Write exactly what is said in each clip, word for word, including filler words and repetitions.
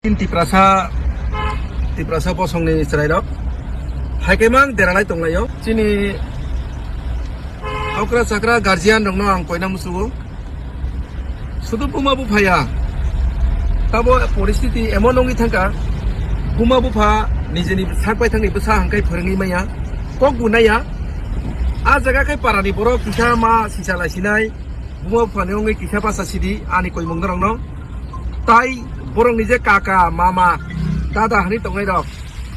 Tiprasa, Tiprasa bosongni chwrairok hai khe mang deralai tonglaio. Chini okra chakra guardian rokno ang koina musugo. Sudu buma buphaya. Tabo poristiti emon wngwi thangkha, buma bupha nijeni sak baithangni bwsa hangkai phwrwngwi maya, kok bo naya. A jaga khe parani borok kisa ma sichalai sinai, buma buphani wngwi kisa basa sidi ani koimung norokno. Tai borokni je kaka, mama, dada hinwi tongnairok,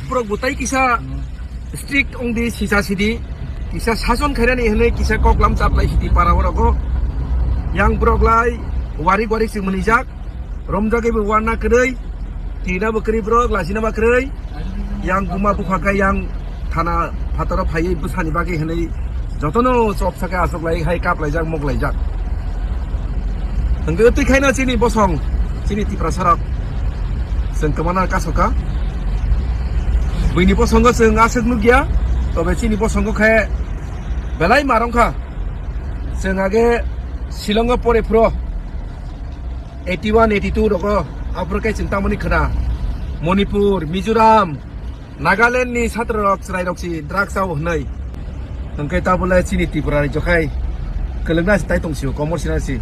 borok bo tai kisa strict wngdi, sisa sidi, kisa sason khainani hinwi kisa koklam chaplai sidi para orogo. Yang borok lai warik warik se mwnijak, romjagwi bo warna kwrwi, tina bo kwrwi borok, lachina ba kwrwi. Yang buma bupha khe yang thana phataro phaiwi bwsani bagwi hinwi jotono chop sakhe achuklai hai kaplaijak moklaijak. Hwnkhe twi khaino chini bosong, chini Tiprasarok chwng kwmana kasoka. Buini bosongo chwng aswk nukya, tobe chini bosongo khe belai ma rwngkha. Chwng age Shillongo pore phuro eighty one, eighty two rogo, aphuru khe chwng tamoni khwna Manipur, Mizoram, Nagaland ni satrarok chwrairok si drugs o hwnwi. Hwnkhe tabole chini Tripura rajyo khai kwlwngna si tai tong sio, komor sina si.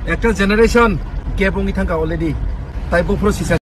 Ekta generation gap wngwi thangkha already. Tai buphuru sisa